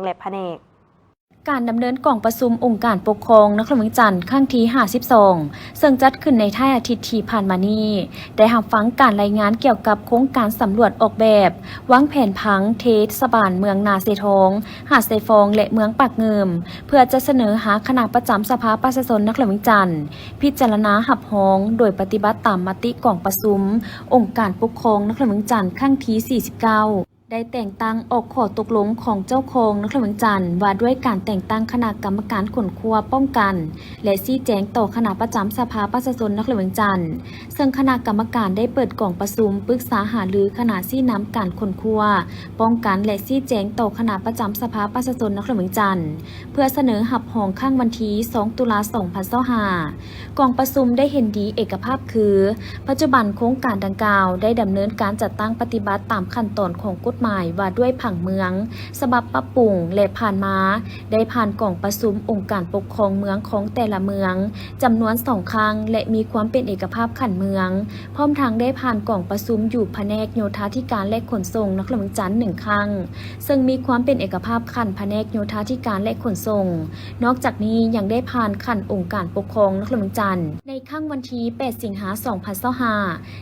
ແລະ ພະແນກ. ການດຳເນີນກອງປະຊຸມອົງການປົກຄອງນະຄອນຫຼວງວຽງຈັນຄັ້ງທີຫ້າສິບສອງ ເຊິ່ງຈັດຂຶ້ນໃນທ້າຍອາທິດທີ່ຜ່ານມານີ້ ໄດ້ຮັບຟັງການລາຍງານກ່ຽວກັບໂຄງການສຳຫຼວດອອກແບບ ວາງແຜນຜັງເທດສະບານເມືອງນາເຊທອງ, ຫາດຊາຍຟອງ ແລະ ເມືອງປາກງື່ມ ເພື່ອຈະສະເໜີຫາຄະນະປະຈຳສະພາປະຊາຊົນນະຄອນຫຼວງວຽງຈັນ ພິຈາລະນາຮັບຮອງ ໂດຍປະຕິບັດຕາມມະຕິກອງປະຊຸມອົງການປົກຄອງນະຄອນຫຼວງວຽງຈັນຄັ້ງທີສີ່ສິບເກົ້າ. ໄດ້ແຕ່ງຕັ້ງອອກຂໍ້ຕົກລົງຂອງເຈົ້າຄອງນະຄອນຫຼວງວຽງຈັນ ວ່າດ້ວຍການແຕ່ງຕັ້ງຄະນະກຳມະການຄົ້ນຄວ້າ, ປ້ອງກັນ ແລະ ຊີ້ແຈງຕໍ່ຄະນະປະຈຳສະພາປະຊາຊົນນະຄອນຫຼວງວຽງຈັນ, ເຊິ່ງຄະນະກຳມະການໄດ້ເປີດກອງປະຊຸມປຶກສາຫາລືຄະນະຊີ້ນຳການຄົ້ນຄວ້າ, ປ້ອງກັນ ແລະ ຊີ້ແຈງຕໍ່ຄະນະປະຈຳສະພາປະຊາຊົນນະຄອນຫຼວງວຽງຈັນ ເພື່ອສະເໜີຮັບຮອງຄັ້ງວັນທີສອງ ຕຸລາ ສອງພັນຊາວຫ້າ. ກອງປະຊຸມໄດ້ເຫັນດີເອກະພາບຄື ປັດຈຸບັນໂຄງການດັ່ງກ່າວໄດ້ດຳເນີນການຈັດຕັ້ງປະຕິບັດຕາມຂັ້ນຕອນຂອງກົດໝາຍວ່າດ້ວຍຜັງເມືອງ ສະບັບປັບປຸງ ແລະ ຜ່ານມາໄດ້ຜ່ານກອງປະຊຸມອົງການປົກຄອງເມືອງຂອງແຕ່ລະເມືອງຈຳນວນສອງຄັ້ງ ແລະ ມີຄວາມເປັນເອກະພາບຂັ້ນເມືອງ, ພ້ອມທັງໄດ້ຜ່ານກອງປະຊຸມຢູ່ພະແນກໂຍທາທິການ ແລະ ຂົນສົ່ງນະຄອນຫຼວງວຽງຈັນໜຶ່ງຄັ້ງ, ເຊິ່ງມີຄວາມເປັນເອກະພາບຂັ້ນພະແນກໂຍທາທິການ ແລະ ຂົນສົ່ງ. ນອກຈາກນີ້ຍັງໄດ້ຜ່ານຂັ້ນອົງການປົກຄອງນະຄອນຫຼວງວຽງຈັນ ໃນຄັ້ງວັນທີແປດ ສິງຫາ ສອງພັນຊາວຫ້າ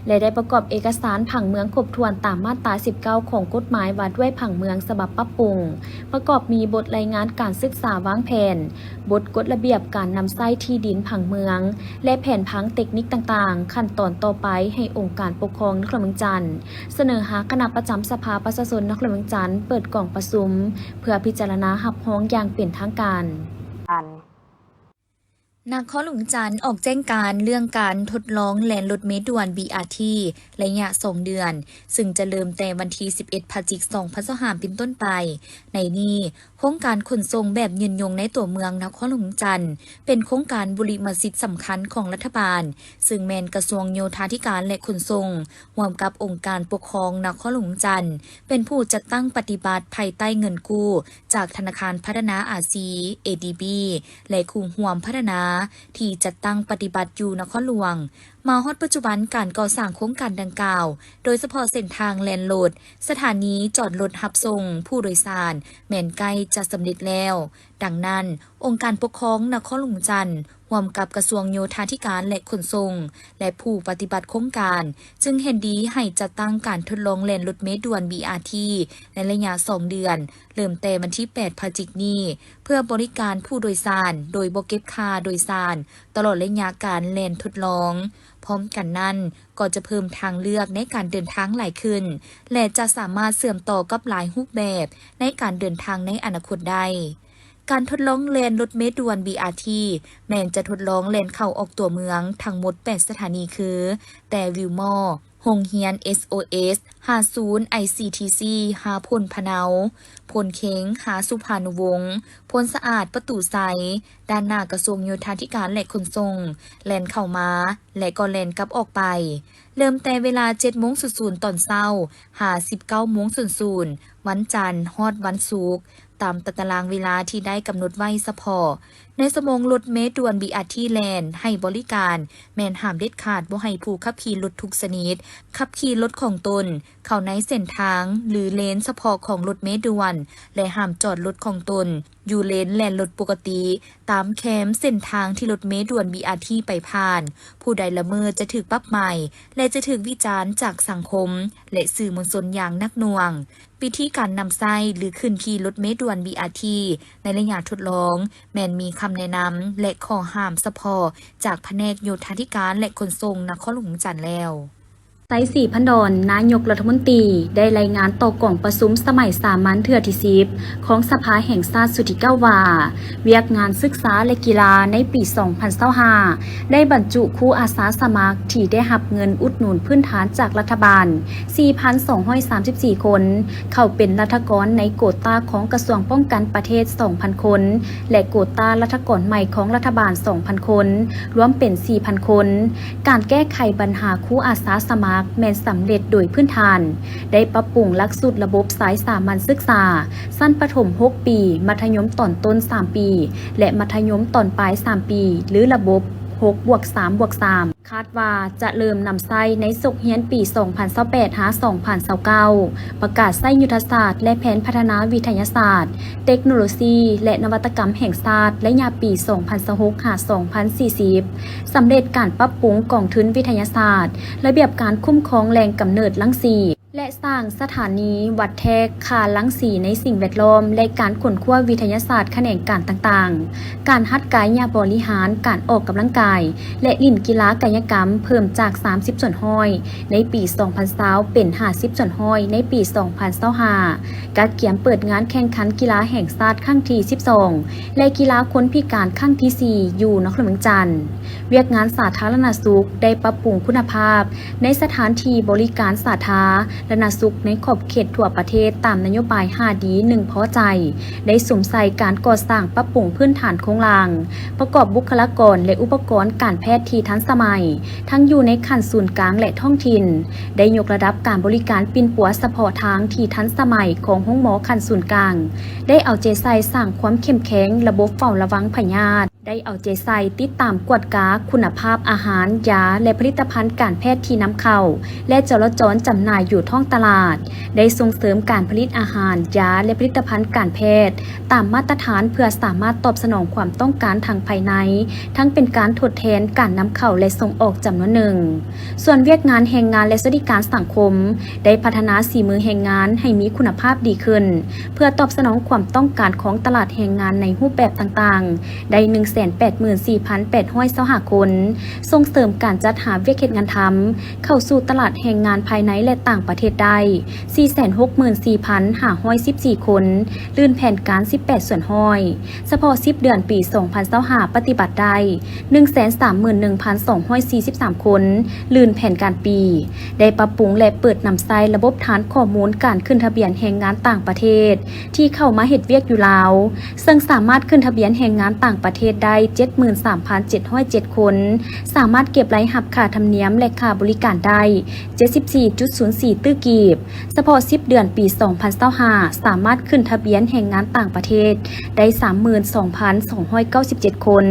ແລະ ໄດ້ປະກອບເອກະສານຜັງເມືອງຄົບຖ້ວນຕາມມາດຕາສິບເກົ້າຂອງກົດໝາຍວ່າດ້ວຍຜັງເມືອງສະບັບປັບປຸງ, ປະກອບມີບົດລາຍງານການສຶກສາວາງແຜນ, ບົດກົດລະບຽບການນຳໃຊ້ທີ່ດິນຜັງເມືອງ ແລະ ແຜນຜັງເຕັກນິກຕ່າງໆ, ຂັ້ນຕອນຕໍ່ໄປໃຫ້ອົງການປົກຄອງນະຄອນຫຼວງວຽງຈັນ ສະເໜີຫາຄະນະປະຈຳສະພາປະຊາຊົນນະຄອນຫຼວງວຽງຈັນເປີດກອງປະຊຸມ ເພື່ອພິຈາລະນາຮັບຮອງຢ່າງເປັນທາງການ. ນະຄອນຫຼວງວຽງຈັນອອກແຈ້ງການເລື່ອງການທົດລອງແລ່ນລົດເມດ່ວນ ບີອາທີ ໄລຍະສອງເດືອນ, ເຊິ່ງຈະເລີ່ມແຕ່ວັນທີສິບເອັດ ພະຈິກ ສອງພັນຊາວຫ້າ ເປັນຕົ້ນໄປ. ໃນນີ້, ໂຄງການຂົນສົ່ງແບບຍືນຍົງໃນຕົວເມືອງນະຄອນຫຼວງວຽງຈັນ ເປັນໂຄງການບຸລິມະສິດສຳຄັນຂອງລັດຖະບານ, ເຊິ່ງແມ່ນກະຊວງໂຍທາທິການ ແລະ ຂົນສົ່ງ ຮ່ວມກັບອົງການປົກຄອງນະຄອນຫຼວງວຽງຈັນ ເປັນຜູ້ຈັດຕັ້ງປະຕິບັດພາຍໃຕ້ເງິນກູ້ຈາກທະນາຄານພັດທະນາອາຊີ ເອດີບີ ແລະ ຄູ່ຮ່ວມພັດທະນາທີ່ຈັດຕັ້ງປະຕິບັດຢູ່ນະຄອນຫຼວງ. ມາຮອດປັດຈຸບັນ, ການກໍ່ສ້າງໂຄງການດັ່ງກ່າວ, ໂດຍສະເພາະເສັ້ນທາງແລ່ນລົດ, ສະຖານີຈອດລົດຮັບສົ່ງຜູ້ໂດຍສານ ແມ່ນໃກ້ຈະສຳເລັດແລ້ວ. ດັ່ງນັ້ນ, ອົງການປົກຄອງນະຄອນຫຼວງວຽງຈັນ ຮ່ວມກັບກະຊວງໂຍທາທິການ ແລະ ຂົນສົ່ງ ແລະ ຜູ້ປະຕິບັດໂຄງການ ຈຶ່ງເຫັນດີໃຫ້ຈັດຕັ້ງການທົດລອງແລ່ນລົດເມດ່ວນ ບີອາທີ ໃນໄລຍະສອງເດືອນ, ເລີ່ມແຕ່ວັນທີແປດ ພະຈິກນີ້ ເພື່ອບໍລິການຜູ້ໂດຍສານໂດຍບໍ່ເກັບຄ່າໂດຍສານຕະຫຼອດໄລຍະການແລ່ນທົດລອງ. ພ້ອມກັນນັ້ນ, ກໍຈະເພີ່ມທາງເລືອກໃນການເດີນທາງຫຼາຍຂຶ້ນ ແລະ ຈະສາມາດເຊື່ອມຕໍ່ກັບຫຼາຍຮູບແບບໃນການເດີນທາງໃນອະນາຄົດໄດ້. ການທົດລອງແລ່ນລົດເມດ່ວນ ບີອາທີ ແມ່ນຈະທົດລອງແລ່ນເຂົ້າອອກຕົວເມືອງທັງໝົດແປດສະຖານີ ຄື ແຕ່ວິວມໍ, ໂຮງຮຽນ ເອສໂອເອສ, ຫາສູນ ໄອຊີທີຊີ, ຫາໂພນພະເນົາ, ໂພນເຄັງ, ຫາສຸພານຸວົງ, ໂພນສະອາດ, ປະຕູໄຊ, ດ້ານໜ້າກະຊວງໂຍທາທິການ ແລະ ຂົນສົ່ງ, ແລ່ນເຂົ້າມາ ແລະ ກໍແລ່ນກັບອອກໄປ. ເລີ່ມແຕ່ເວລາເຈັດໂມງສູນສູນຕອນເຊົ້າ ຫາສິບເກົ້າໂມງສູນສູນ ວັນຈັນຮອດວັນສຸກ, ຕາມຕາຕະລາງເວລາທີ່ໄດ້ກຳນົດໄວ້ສະເພາະ. ໃນຊົ່ວໂມງລົດເມດ່ວນ ບີອາທີ ແລ່ນໃຫ້ບໍລິການ, ແມ່ນຫ້າມເດັດຂາດບໍ່ໃຫ້ຜູ້ຂັບຂີ່ລົດທຸກຊະນິດ ຂັບຂີ່ລົດຂອງຕົນເຂົ້າໃນເສັ້ນທາງ ຫຼື ເລນສະເພາະຂອງລົດເມດ່ວນ ແລະ ຫ້າມຈອດລົດຂອງຕົນຢູ່ເລນແລ່ນລົດປົກກະຕິ ຕາມແຄມເສັ້ນທາງທີ່ລົດເມດ່ວນ ບີອາທີ ໄປຜ່ານ. ຜູ້ໃດລະເມີດຈະຖືກປັບໃໝ ແລະ ຈະຖືກວິຈານຈາກສັງຄົມ ແລະ ສື່ມວນຊົນຢ່າງໜັກໜ່ວງ. ວິທີການນຳໃຊ້ ຫຼື ຂຶ້ນຂີ່ລົດເມດ່ວນ ບີອາທີ ໃນໄລຍະທົດລອງ ແມ່ນມີຄຳແນະນຳ ແລະ ຂໍ້ຫ້າມສະເພາະຈາກພະແນກໂຍທາທິການ ແລະ ຂົນສົ່ງນະຄອນຫຼວງວຽງຈັນແລ້ວ. ໄຊສີພັນດອນ, ນາຍົກລັດຖະມົນຕີ ໄດ້ລາຍງານຕໍ່ກອງປະຊຸມສະໄໝສາມັນເທື່ອທີສິບ ຂອງສະພາແຫ່ງຊາດຊຸດທີເກົ້າ ວ່າ ວຽກງານສຶກສາ ແລະ ກິລາໃນປີສອງພັນຊາວຫ້າ ໄດ້ບັນຈຸຄູອາສາສະໝັກທີ່ໄດ້ຮັບເງິນອຸດໜູນພື້ນຖານຈາກລັດຖະບານ ສີ່ພັນສອງຮ້ອຍສາມສິບສີ່ຄົນ ເຂົ້າເປັນລັດຖະກອນໃນໂກຕາຂອງກະຊວງປ້ອງກັນປະເທດ ສອງພັນຄົນ ແລະ ໂກຕາລັດຖະກອນໃໝ່ຂອງລັດຖະບານ ສອງພັນຄົນ ລວມເປັນ ສີ່ພັນຄົນ. ການແກ້ໄຂບັນຫາຄູອາສາສະໝັກແມ່ນສຳເລັດໂດຍພື້ນຖານ, ໄດ້ປັບປຸງຫຼັກສູດລະບົບສາຍສາມັນສຶກສາ ຊັ້ນປະຖົມຫົກປີ, ມັດທະຍົມຕອນຕົ້ນສາມປີ ແລະ ມັດທະຍົມຕອນປາຍສາມປີ ຫຼື ລະບົບ ຫົກບວກສາມບວກສາມ ຄາດວ່າຈະເລີ່ມນຳໃຊ້ໃນສົກຮຽນປີສອງພັນຊາວແປດຫາສອງພັນຊາວເກົ້າ ປະກາດໃຊ້ຍຸດທະສາດ ແລະ ແຜນພັດທະນາວິທະຍາສາດ, ເຕັກໂນໂລຊີ ແລະ ນະວັດຕະກຳແຫ່ງຊາດ ໄລຍະປີສອງພັນຊາວຫົກຫາສອງພັນສີ່ສິບ ສຳເລັດການປັບປຸງກອງທຶນວິທະຍາສາດ, ລະບຽບການຄຸ້ມຄອງແຫຼ່ງກຳເນີດລັງສີ ແລະ ສ້າງສະຖານີວັດແທກຄ່າລັງສີໃນສິ່ງແວດລ້ອມ ແລະ ການຄົ້ນຄວ້າວິທະຍາສາດຂະແໜງການຕ່າງໆ, ການຫັດກາຍະບໍລິຫານ, ການອອກກຳລັງກາຍ ແລະ ຫຼິ້ນກິລາກາຍະກຳ ເພີ່ມຈາກສາມສິບສ່ວນຮ້ອຍໃນປີສອງພັນຊາວ ເປັນຫ້າສິບສ່ວນຮ້ອຍໃນປີສອງພັນຊາວຫ້າ, ກະກຽມເປີດງານແຂ່ງຂັນກິລາແຫ່ງຊາດຄັ້ງທີສິບສອງ ແລະ ກິລາຄົນພິການຄັ້ງທີສີ່ ຢູ່ນະຄອນຫຼວງວຽງຈັນ. ວຽກງານສາທາລະນະສຸກໄດ້ປັບປຸງຄຸນນະພາບ ໃນສະຖານທີ່ບໍລິການສາທາລະນະສຸກໃນຂອບເຂດທົ່ວປະເທດ ຕາມນະໂຍບາຍຫ້າດີ ໜຶ່ງພໍໃຈ ໄດ້ສຸມໃສ່ການກໍ່ສ້າງປັບປຸງພື້ນຖານໂຄງລ່າງ, ປະກອບບຸກຄະລາກອນ ແລະ ອຸປະກອນການແພດທີ່ທັນສະໄໝ, ທັງຢູ່ໃນຂັ້ນສູນກາງ ແລະ ທ້ອງຖິ່ນ, ໄດ້ຍົກລະດັບການບໍລິການປິ່ນປົວສະເພາະທາງທີ່ທັນສະໄໝຂອງໂຮງໝໍຂັ້ນສູນກາງ, ໄດ້ເອົາໃຈໃສ່ສ້າງຄວາມເຂັ້ມແຂງລະບົບເຝົ້າລະວັງພະຍາດ. ໄດ້ເອົາໃຈໃສ່ຕິດຕາມກວດກາຄຸນນະພາບອາຫານ, ຢາ ແລະ ຜະລິດຕະພັນການແພດທີ່ນຳເຂົ້າ ແລະ ຈໍລະຈອນຈຳໜ່າຍຢູ່ທ້ອງຕະຫຼາດ, ໄດ້ສົ່ງເສີມການຜະລິດອາຫານ, ຢາ ແລະ ຜະລິດຕະພັນການແພດຕາມມາດຕະຖານ ເພື່ອສາມາດຕອບສະໜອງຄວາມຕ້ອງການທາງພາຍໃນ, ທັງເປັນການທົດແທນການນຳເຂົ້າ ແລະ ສົ່ງອອກຈຳນວນໜຶ່ງ. ສ່ວນວຽກງານແຮງງານ ແລະ ສະຫວັດດີການສັງຄົມ ໄດ້ພັດທະນາສີມືແຮງງານໃຫ້ມີຄຸນນະພາບດີຂຶ້ນ ເພື່ອຕອບສະໜອງຄວາມຕ້ອງການຂອງຕະຫຼາດແຮງງານໃນຮູບແບບຕ່າງໆ ໄດ້ໜຶ່ງແສນແປດໝື່ນສີ່ພັນແປດຮ້ອຍຊາວຫ້າຄົນ, ສົ່ງເສີມການຈັດຫາວຽກເຮັດງານທຳເຂົ້າສູ່ຕະຫຼາດແຮງງານພາຍໃນ ແລະ ຕ່າງປະເທດໄດ້ສີ່ແສນຫົກໝື່ນສີ່ພັນຫ້າຮ້ອຍສິບສີ່ຄົນ, ລື່ນແຜນການສິບແປດສ່ວນຮ້ອຍ. ສະເພາະສິບເດືອນປີສອງພັນຊາວຫ້າ ປະຕິບັດໄດ້ໜຶ່ງແສນສາມໝື່ນໜຶ່ງພັນສອງຮ້ອຍສີ່ສິບສາມຄົນ, ລື່ນແຜນການປີ. ໄດ້ປັບປຸງ ແລະ ເປີດນຳໃຊ້ລະບົບຖານຂໍ້ມູນການຂຶ້ນທະບຽນແຮງງານຕ່າງປະເທດ ທີ່ເຂົ້າມາເຮັດວຽກຢູ່ລາວ, ເຊິ່ງສາມາດຂຶ້ນທະບຽນແຮງງານຕ່າງປະເທດໄດ້ເຈັດໝື່ນສາມພັນເຈັດຮ້ອຍເຈັດຄົນ, ສາມາດເກັບລາຍຮັບຄ່າທຳນຽມ ແລະ ຄ່າບໍລິການໄດ້ເຈັດສິບສີ່ຈຸດສູນສີ່ຕື້ກີບ. ສະເພາະສິບເດືອນປີສອງພັນຊາວຫ້າ ສາມາດຂຶ້ນທະບຽນແຮງງານຕ່າງປະເທດໄດ້ສາມໝື່ນສອງພັນສອງຮ້ອຍເກົ້າສິບເຈັດຄົນ,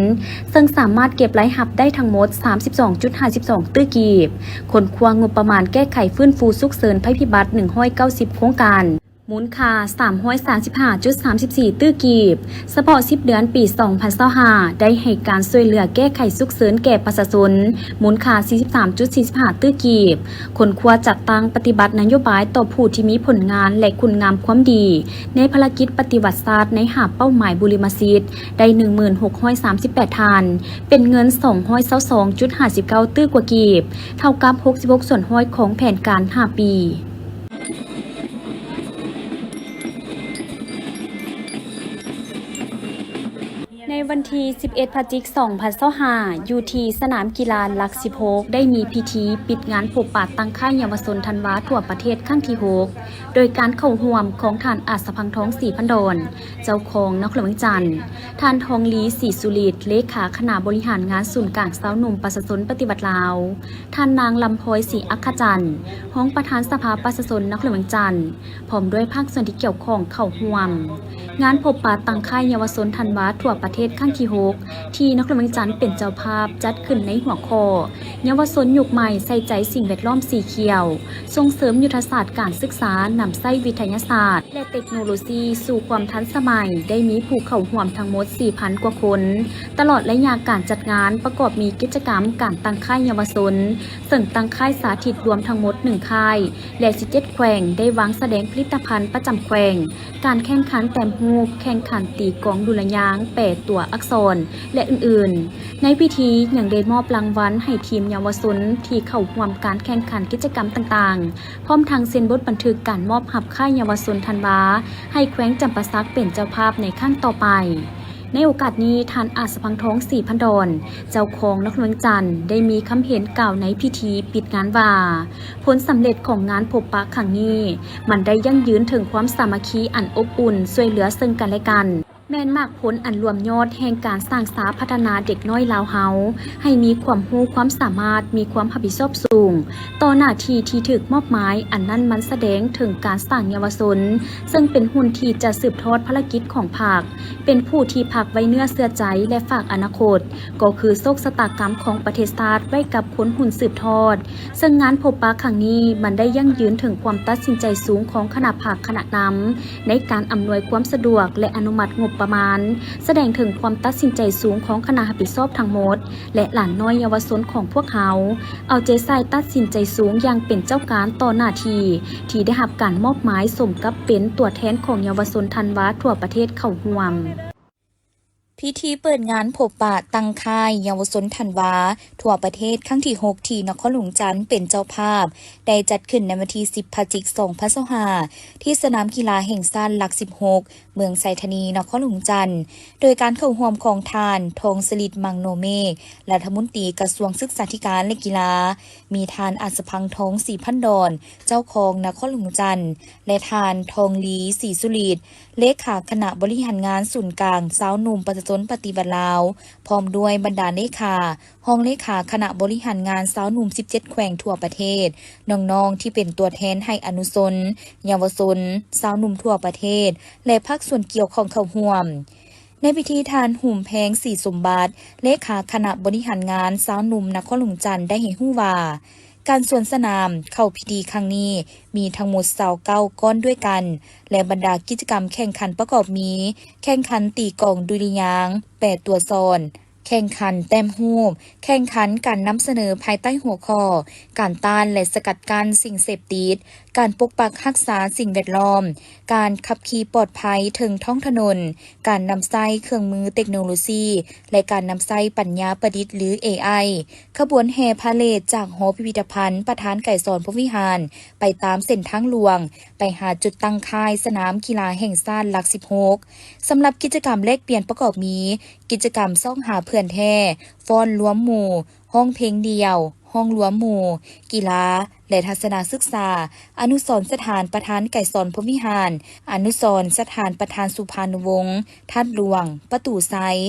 ເຊິ່ງສາມາດເກັບລາຍຮັບໄດ້ທັງໝົດສາມສິບສອງຈຸດຫ້າສິບສອງຕື້ກີບ, ຄົ້ນຄວ້າງົບປະມານແກ້ໄຂຟື້ນຟູສຸກເສີນໄພພິບັດໜຶ່ງຮ້ອຍເກົ້າສິບໂຄງການ, ມູນຄ່າສາມຮ້ອຍສາມສິບຫ້າຈຸດສາມສິບສີ່ຕື້ກີບ. ສະເພາະສິບເດືອນປີສອງພັນຊາວຫ້າ ໄດ້ໃຫ້ການຊ່ວຍເຫຼືອແກ້ໄຂສຸກເສີນແກ່ປະຊາຊົນ ມູນຄ່າສີ່ສິບສາມຈຸດສີ່ສິບຫ້າຕື້ກີບ, ຄົ້ນຄວ້າຈັດຕັ້ງປະຕິບັດນະໂຍບາຍຕໍ່ຜູ້ທີ່ມີຜົນງານ ແລະ ຄຸນງາມຄວາມດີ ໃນພາລະກິດປະຕິວັດຊາດໃນຫ້າເປົ້າໝາຍບຸລິມະສິດ ໄດ້ໜຶ່ງໝື່ນຫົກຮ້ອຍສາມສິບແປດທ່ານ, ເປັນເງິນສອງຮ້ອຍຊາວສອງຈຸດຫ້າສິບເກົ້າຕື້ກວ່າກີບ, ເທົ່າກັບຫົກສິບຫົກສ່ວນຮ້ອຍຂອງແຜນການຫ້າປີ. ໃນວັນທີສິບເອັດ ພະຈິກ ສອງພັນຊາວຫ້າ ຢູ່ທີ່ສະໜາມກິລາຫຼັກສິບຫົກ ໄດ້ມີພິທີປິດງານພົບປະຕັ້ງຄ້າຍເຍົາວະຊົນທັນວາທົ່ວປະເທດຄັ້ງທີຫົກ ໂດຍການເຂົ້າຮ່ວມຂອງທ່ານ ອາດສະພັງທອງ ສີພັນດອນ ເຈົ້າຄອງນະຄອນຫຼວງວຽງຈັນ, ທ່ານ ທອງລີ ສີສຸລິດ ເລຂາຄະນະບໍລິຫານງານສູນກາງຊາວໜຸ່ມປະຊາຊົນປະຕິວັດລາວ, ທ່ານນາງ ລຳພອຍ ສີອັກຂະຈັນ ຮອງປະທານສະພາປະຊາຊົນນະຄອນຫຼວງວຽງຈັນ ພ້ອມດ້ວຍພາກສ່ວນທີ່ກ່ຽວຂ້ອງເຂົ້າຮ່ວມ. ງານພົບປະຕັ້ງຄ້າຍເຍົາວະຊົນທັນວາທົ່ວປະເທດຄັ້ງທີຫົກ ທີ່ນະຄອນຫຼວງວຽງຈັນເປັນເຈົ້າພາບ ຈັດຂຶ້ນໃນຫົວຂໍ້ ເຍົາວະຊົນຍຸກໃໝ່ໃສ່ໃຈສິ່ງແວດລ້ອມສີຂຽວ, ສົ່ງເສີມຍຸດທະສາດການສຶກສານຳໃຊ້ວິທະຍາສາດ ແລະ ເຕັກໂນໂລຊີສູ່ຄວາມທັນສະໄໝ ໄດ້ມີຜູ້ເຂົ້າຮ່ວມທັງໝົດສີ່ພັນກວ່າຄົນ. ຕະຫຼອດໄລຍະການຈັດງານປະກອບມີກິດຈະກຳການຕັ້ງຄ້າຍເຍົາວະຊົນ, ເຊິ່ງຕັ້ງຄ້າຍສາທິດລວມທັງໝົດໜຶ່ງຄ້າຍ ແລະ ສິບເຈັດແຂວງ ໄດ້ວາງສະແດງຜະລິດຕະພັນປະຈຳແຂວງ, ການແຂ່ງຂັນແຕ້ມຮູບ, ແຂ່ງຂັນຕີກອງດຸລະຍາງ, ແປຕົວອັກສອນ ແລະ ອື່ນໆ. ໃນພິທີຍັງໄດ້ມອບລາງວັນໃຫ້ທີມເຍົາວະຊົນທີ່ເຂົ້າຮ່ວມການແຂ່ງຂັນກິດຈະກຳຕ່າງໆ, ພ້ອມທັງເຊັນບົດບັນທຶກການມອບຮັບຄ້າຍເຍົາວະຊົນທັນວາ ໃຫ້ແຂວງຈຳປາສັກເປັນເຈົ້າພາບໃນຄັ້ງຕໍ່ໄປ. ໃນໂອກາດນີ້, ທ່ານ ອາດສະພັງທອງ ສີພັນດອນ ເຈົ້າຄອງນະຄອນຫຼວງວຽງຈັນ ໄດ້ມີຄຳເຫັນກ່າວໃນພິທີປິດງານວ່າ, ຜົນສຳເລັດຂອງງານພົບປະຄັ້ງນີ້ ມັນໄດ້ຢັ້ງຢືນເຖິງຄວາມສາມັກຄີອັນອົບອຸ່ນ ຊ່ວຍເຫຼືອເຊິ່ງກັນແລະກັນ. ແມ່ນໝາກຜົນອັນລວມຍອດແຫ່ງການສ້າງສາພັດທະນາເດັກນ້ອຍລາວເຮົາ ໃຫ້ມີຄວາມຮູ້ຄວາມສາມາດ, ມີຄວາມຮັບຜິດຊອບສູງຕໍ່ໜ້າທີ່ທີ່ຖືກມອບໝາຍ, ອັນນັ້ນມັນສະແດງເຖິງການສ້າງເຍົາວະຊົນ ເຊິ່ງເປັນຮຸ່ນທີ່ຈະສືບທອດພາລະກິດຂອງພັກ, ເປັນຜູ້ທີ່ພັກໄວ້ເນື້ອເຊື່ອໃຈ ແລະ ຝາກອະນາຄົດ ກໍຄືໂຊກຊະຕາກຳຂອງປະເທດຊາດໄວ້ກັບຄົນຮຸ່ນສືບທອດ. ເຊິ່ງງານພົບປະຄັ້ງນີ້ ມັນໄດ້ຢັ້ງຢືນເຖິງຄວາມຕັດສິນໃຈສູງຂອງຄະນະພັກຄະນະນຳ ໃນການອຳນວຍຄວາມສະດວກ ແລະ ອະນຸມັດງົບປະມານ, ສະແດງເຖິງຄວາມຕັດສິນໃຈສູງຂອງຄະນະຮັບຜິດຊອບທັງໝົດ ແລະ ຫຼານນ້ອຍເຍົາວະຊົນຂອງພວກເຮົາ ເອົາໃຈໃສ່ຕັດສິນໃຈສູງຢ່າງເປັນເຈົ້າການຕໍ່ໜ້າທີ່ທີ່ໄດ້ຮັບການມອບໝາຍ ສົມກັບເປັນຕົວແທນຂອງເຍົາວະຊົນທັນວາທົ່ວປະເທດເຂົ້າຮ່ວມ. ພິທີເປີດງານພົບປະຕັ້ງຄ້າຍເຍົາວະຊົນທັນວາທົ່ວປະເທດຄັ້ງທີຫົກ ທີ່ນະຄອນຫຼວງຈັນເປັນເຈົ້າພາບ ໄດ້ຈັດຂຶ້ນໃນວັນທີສິບ ພະຈິກ ສອງພັນຊາວຫ້າ ທີ່ສະໜາມກິລາແຫ່ງຊາດຫຼັກສິບຫົກ ເມືອງໄຊທານີ ນະຄອນຫຼວງຈັນ ໂດຍການເຂົ້າຮ່ວມຂອງທ່ານ ທອງສະລິດ ມັງໂນເມກ ລັດຖະມົນຕີກະຊວງສຶກສາທິການ ແລະ ກິລາ, ມີທ່ານ ອັດສະພັງທອງ ສີພັນດອນ ເຈົ້າຄອງນະຄອນຫຼວງຈັນ ແລະ ທ່ານ ທອງລີ ສີສຸລິດ ເລຂາຄະນະບໍລິຫານງານສູນກາງຊາວໜຸ່ມປະຊາຊົນປະຕິວັດລາວ, ພ້ອມດ້ວຍບັນດາເລຂາ, ຮອງເລຂາຄະນະບໍລິຫານງານຊາວໜຸ່ມສິບເຈັດແຂວງທົ່ວປະເທດ, ນ້ອງໆທີ່ເປັນຕົວແທນໃຫ້ອະນຸຊົນ, ເຍົາວະຊົນ, ຊາວໜຸ່ມທົ່ວປະເທດ ແລະ ພາກສ່ວນກ່ຽວຂ້ອງເຂົ້າຮ່ວມ. ໃນພິທີ ທ່ານ ຫຸມແພງ ສີສົມບັດ ເລຂາຄະນະບໍລິຫານງານຊາວໜຸ່ມນະຄອນຫຼວງຈັນ ໄດ້ໃຫ້ຮູ້ວ່າ ການສວນສະໜາມເຂົ້າພິທີຄັ້ງນີ້ມີທັງໝົດຊາວເກົ້າກ້ອນດ້ວຍກັນ ແລະ ບັນດາກິດຈະກຳແຂ່ງຂັນປະກອບມີ ແຂ່ງຂັນຕີກອງດຸລິຍາງ, ແປຕົວສອນ, ແຂ່ງຂັນແຕ້ມຮູບ, ແຂ່ງຂັນການນຳສະເໜີພາຍໃຕ້ຫົວຂໍ້ ການຕ້ານ ແລະ ສະກັດກັ້ນສິ່ງເສບຕິດ, ການປົກປັກຮັກສາສິ່ງແວດລ້ອມ, ການຂັບຂີ່ປອດໄພເທິງທ້ອງຖະໜົນ, ການນຳໃຊ້ເຄື່ອງມືເຕັກໂນໂລຊີ ແລະ ການນຳໃຊ້ປັນຍາປະດິດ ຫຼື ເອໄອ. ຂະບວນແຫ່ພາເລດຈາກຫໍພິພິທະພັນປະທານໄກສອນພົມວິຫານ ໄປຕາມເສັ້ນທາງຫຼວງ ໄປຫາຈຸດຕັ້ງຄ້າຍສະໜາມກິລາແຫ່ງຊາດຫຼັກສິບຫົກ. ສຳລັບກິດຈະກຳແລກປ່ຽນປະກອບມີ ກິດຈະກຳຊອກຫາເພື່ອນແທ້, ຟ້ອນລວມໝູ່, ຮ້ອງເພງດ່ຽວ, ຮ້ອງລວມໝູ່, ກິລາ ແລະ ທັດສະນະສຶກສາ, ອະນຸສອນສະຖານປະທານໄກສອນພົມວິຫານ, ອະນຸສອນສະຖານປະທານສຸພານຸວົງ, ທາດຫຼວງ, ປະຕູໄຊ,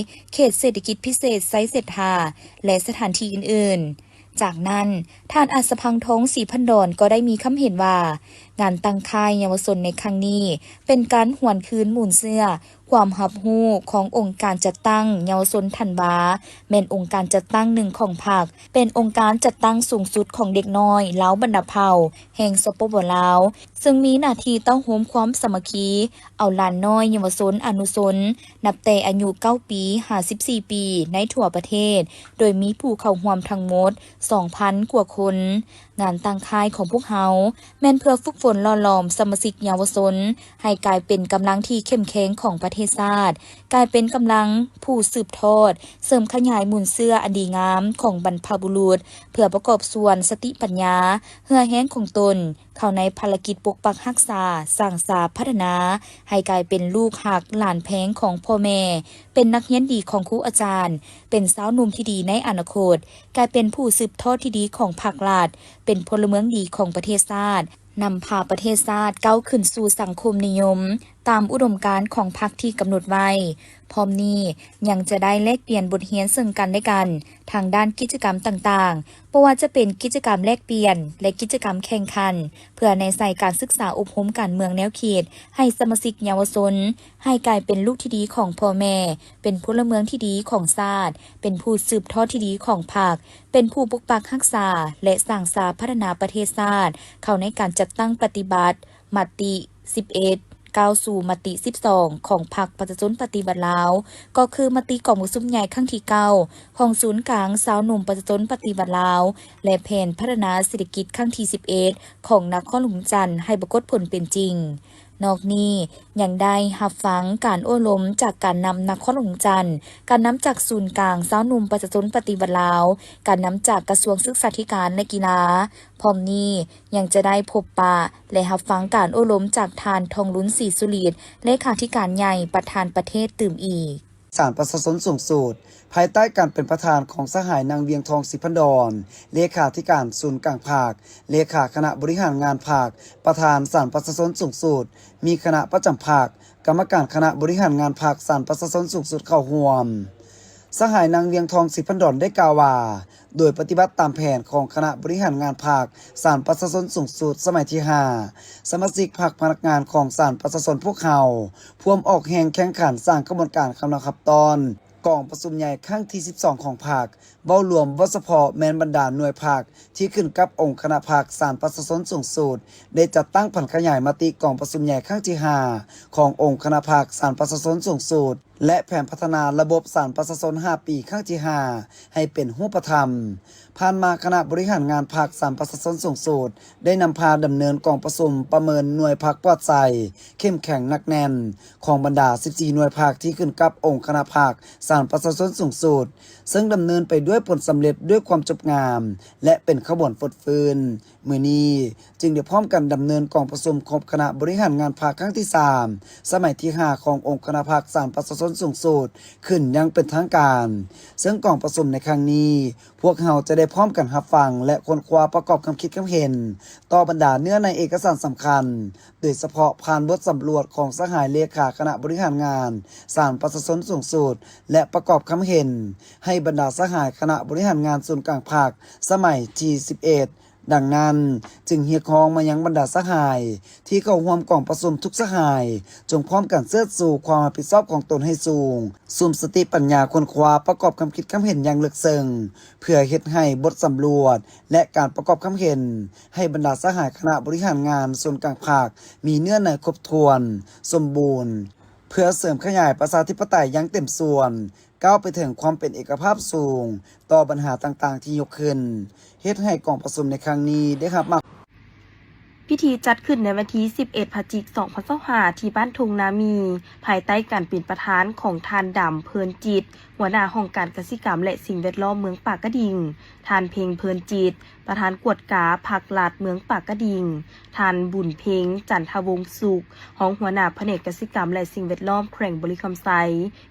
ເຂດເສດຖະກິດພິເສດໄຊເສດຖາ ແລະ ສະຖານທີ່ອື່ນໆ. ຈາກນັ້ນ, ທ່ານ ອັດສະພັງທອງ ສີພັນດອນ ກໍໄດ້ມີຄຳເຫັນວ່າ ງານຕັ້ງຄ້າຍເຍົາວະຊົນໃນຄັ້ງນີ້ ເປັນການຫວນຄືນມູນເຊື້ອ ຄວາມຮັບຮູ້ຂອງອົງການຈັດຕັ້ງເຍົາວະຊົນທັນວາ ແມ່ນອົງການຈັດຕັ້ງໜຶ່ງຂອງພັກ, ເປັນອົງການຈັດຕັ້ງສູງສຸດຂອງເດັກນ້ອຍລາວບັນດາເຜົ່າແຫ່ງ ສປປ ລາວ, ເຊິ່ງມີໜ້າທີ່ເຕົ້າໂຮມຄວາມສາມັກຄີ ເອົາຫຼານນ້ອຍເຍົາວະຊົນອະນຸຊົນ ນັບແຕ່ອາຍຸເກົ້າປີຫາສິບສີ່ປີ ໃນທົ່ວປະເທດ, ໂດຍມີຜູ້ເຂົ້າຮ່ວມທັງໝົດສອງພັນກວ່າຄົນ. ງານຕັ້ງຄ້າຍຂອງພວກເຮົາ ແມ່ນເພື່ອຝຶກຝົນຫຼໍ່ຫຼອມສະມາຊິກເຍົາວະຊົນ ໃຫ້ກາຍເປັນກຳລັງທີ່ເຂັ້ມແຂງຂອງປະເທດຊາດ, ກາຍເປັນກຳລັງຜູ້ສືບທອດ, ເສີມຂະຫຍາຍມູນເຊື້ອອັນດີງາມຂອງບັນພະບຸລຸດ, ເພື່ອປະກອບສ່ວນສະຕິປັນຍາ, ເຫື່ອແຮງຂອງຕົນ ເຂົ້າໃນພາລະກິດປົກປັກຮັກສາ, ສ້າງສາ, ພັດທະນາ ໃຫ້ກາຍເປັນລູກຮັກຫຼານແພງຂອງພໍ່ແມ່, ເປັນນັກຮຽນດີຂອງຄູອາຈານ, ເປັນຊາວໜຸ່ມທີ່ດີໃນອະນາຄົດ, ກາຍເປັນຜູ້ສືບທອດທີ່ດີຂອງພັກລັດ, ເປັນພົນລະເມືອງດີຂອງປະເທດຊາດ, ນຳພາປະເທດຊາດກ້າວຂຶ້ນສູ່ສັງຄົມນິຍົມ ຕາມອຸດົມການຂອງພັກທີ່ກຳນົດໄວ້. ພ້ອມນີ້ຍັງຈະໄດ້ແລກປ່ຽນບົດຮຽນເຊິ່ງກັນແລະກັນ ທາງດ້ານກິດຈະກຳຕ່າງໆ, ບໍ່ວ່າຈະເປັນກິດຈະກຳແລກປ່ຽນ ແລະ ກິດຈະກຳແຂ່ງຂັນ, ເພື່ອແນໃສ່ການສຶກສາອົບຮົມການເມືອງແນວຄິດໃຫ້ສະມາຊິກເຍົາວະຊົນ, ໃຫ້ກາຍເປັນລູກທີ່ດີຂອງພໍ່ແມ່, ເປັນພົນລະເມືອງທີ່ດີຂອງຊາດ, ເປັນຜູ້ສືບທອດທີ່ດີຂອງພັກ, ເປັນຜູ້ປົກປັກຮັກສາ ແລະ ສ້າງສາພັດທະນາປະເທດຊາດ ເຂົ້າໃນການຈັດຕັ້ງປະຕິບັດ ມະຕິສິບເອັດ ກ້າວສູ່ມະຕິສິບສອງ ຂອງພັກປະຊາຊົນປະຕິວັດລາວ, ກໍຄືມະຕິກອງປະຊຸມໃຫຍ່ຄັ້ງທີເກົ້າ ຂອງສູນກາງຊາວໜຸ່ມປະຊາຊົນປະຕິວັດລາວ ແລະ ແຜນພັດທະນາເສດຖະກິດຄັ້ງທີສິບເອັດ ຂອງນະຄອນຫຼວງຈັນ ໃຫ້ປາກົດຜົນເປັນຈິງ. ນອກນີ້ຍັງໄດ້ຮັບຟັງການໂອ້ລົມຈາກການນຳນະຄອນຫຼວງຈັນ, ການນຳຈາກສູນກາງຊາວໜຸ່ມປະຊາຊົນປະຕິວັດລາວ, ການນຳຈາກກະຊວງສຶກສາທິການ ແລະ ກິລາ. ພ້ອມນີ້ຍັງຈະໄດ້ພົບປະ ແລະ ຮັບຟັງການໂອ້ລົມຈາກທ່ານ ທອງລຸນ ສີສຸລິດ ເລຂາທິການໃຫຍ່ ປະທານປະເທດຕື່ມອີກ. ສານປະຊາຊົນສູງສຸດ ພາຍໃຕ້ການເປັນປະທານຂອງສະຫາຍນາງ ວຽງທອງ ສີພັນດອນ ເລຂາທິການສູນກາງພັກ, ເລຂາຄະນະບໍລິຫານງານພັກ, ປະທານສານປະຊາຊົນສູງສຸດ, ມີຄະນະປະຈຳພັກ, ກຳມະການຄະນະບໍລິຫານງານພັກ ສານປະຊາຊົນສູງສຸດເຂົ້າຮ່ວມ. ສະຫາຍນາງ ວຽງທອງ ສີພັນດອນ ໄດ້ກ່າວວ່າ ໂດຍປະຕິບັດຕາມແຜນຂອງຄະນະບໍລິຫານງານພັກ ສານປະຊາຊົນສູງສຸດສະໄໝທີຫ້າ ສະມາຊິກພັກພະນັກງານຂອງສານປະຊາຊົນພວກເຮົາ ພວມອອກແຮງແຂ່ງຂັນສ້າງຂະບວນການກຳລັງຮັບຕ້ອນ ກອງປະຊຸມໃຫຍ່ຄັ້ງທີສິບສອງຂອງພັກ, ເວົ້າລວມ, ເວົ້າສະເພາະ ແມ່ນບັນດາໜ່ວຍພັກທີ່ຂຶ້ນກັບອົງຄະນະພັກສານປະຊາຊົນສູງສຸດ ໄດ້ຈັດຕັ້ງຜັນຂະຫຍາຍມະຕິກອງປະຊຸມໃຫຍ່ຄັ້ງທີຫ້າຂອງອົງຄະນະພັກສານປະຊາຊົນສູງສຸດ ແລະ ແຜນພັດທະນາລະບົບສານປະຊາຊົນຫ້າປີຄັ້ງທີຫ້າ ໃຫ້ເປັນຮູບປະທຳ. ຜ່ານມາຄະນະບໍລິຫານງານພັກສານປະຊາຊົນສູງສຸດ ໄດ້ນຳພາດຳເນີນກອງປະຊຸມປະເມີນໜ່ວຍພັກປອດໃສ, ເຂັ້ມແຂງໜັກແໜ້ນ ຂອງບັນດາສິບສີ່ໜ່ວຍພັກທີ່ຂຶ້ນກັບອົງຄະນະພັກສານປະຊາຊົນສູງສຸດ, ເຊິ່ງດຳເນີນໄປດ້ວຍຜົນສຳເລັດ, ດ້ວຍຄວາມຈົບງາມ ແລະ ເປັນຂະບວນຟົດຟື້ນ. ມື້ນີ້ຈຶ່ງໄດ້ພ້ອມກັນດຳເນີນກອງປະຊຸມຄົບຄະນະບໍລິຫານງານພັກຄັ້ງທີສາມ ສະໄໝທີຫ້າຂອງອົງຄະນະພັກສານປະຊາຊົນສູງສຸດ ຂຶ້ນຢ່າງເປັນທາງການ, ເຊິ່ງກອງປະຊຸມໃນຄັ້ງນີ້ ພວກເຮົາຈະໄດ້ພ້ອມກັນຮັບຟັງ ແລະ ຄົ້ນຄວ້າປະກອບຄຳຄິດຄຳເຫັນຕໍ່ບັນດາເນື້ອໃນເອກະສານສຳຄັນ, ໂດຍສະເພາະຜ່ານບົດສຳຫຼວດຂອງສະຫາຍເລຂາຄະນະບໍລິຫານງານສານປະຊາຊົນສູງສຸດ ແລະ ປະກອບຄຳເຫັນໃຫ້ບັນດາສະຫາຍຄະນະບໍລິຫານງານສູນກາງພັກສະໄໝທີສິບເອັດ. ດັ່ງນັ້ນ, ຈຶ່ງຮຽກຮ້ອງມາຍັງບັນດາສະຫາຍທີ່ເຂົ້າຮ່ວມກອງປະຊຸມທຸກສະຫາຍ ຈົ່ງພ້ອມກັນເຊີດຊູຄວາມຮັບຜິດຊອບຂອງຕົນໃຫ້ສູງ, ສຸມສະຕິປັນຍາຄົ້ນຄວ້າປະກອບຄຳຄິດຄຳເຫັນຢ່າງເລິກເຊິ່ງ ເພື່ອເຮັດໃຫ້ບົດສຳຫຼວດ ແລະ ການປະກອບຄຳເຫັນໃຫ້ບັນດາສະຫາຍຄະນະບໍລິຫານງານສູນກາງພັກມີເນື້ອໃນຄົບຖ້ວນ, ສົມບູນ, ເພື່ອເສີມຂະຫຍາຍປະຊາທິປະໄຕຢ່າງເຕັມສ່ວນ, ກ້າວໄປເຖິງຄວາມເປັນເອກະພາບສູງຕໍ່ບັນຫາຕ່າງໆທີ່ຍົກຂຶ້ນ, ເຮັດໃຫ້ກອງປະຊຸມໃນຄັ້ງນີ້ໄດ້ຮັບມາກ. ພິທີຈັດຂຶ້ນໃນວັນທີສິບເອັດ ພະຈິກ ສອງພັນຊາວຫ້າ ທີ່ບ້ານທົ່ງນາມີ, ພາຍໃຕ້ການເປັນປະທານຂອງທ່ານ ດຳ ເພີນຈິດ, ຫົວໜ້າຫ້ອງການກະສິກຳ ແລະ ສິ່ງແວດລ້ອມເມືອງປາກກະດິງ, ທ່ານ ເພັງ ເພີນຈິດ, ປະທານກວດກາພັກລັດເມືອງປາກກະດິງ, ທ່ານ ບຸນເພັງ ຈັນທະວົງສຸກ, ຮອງຫົວໜ້າພະແນກກະສິກຳ ແລະ ສິ່ງແວດລ້ອມແຂວງບໍລິຄຳໄຊ,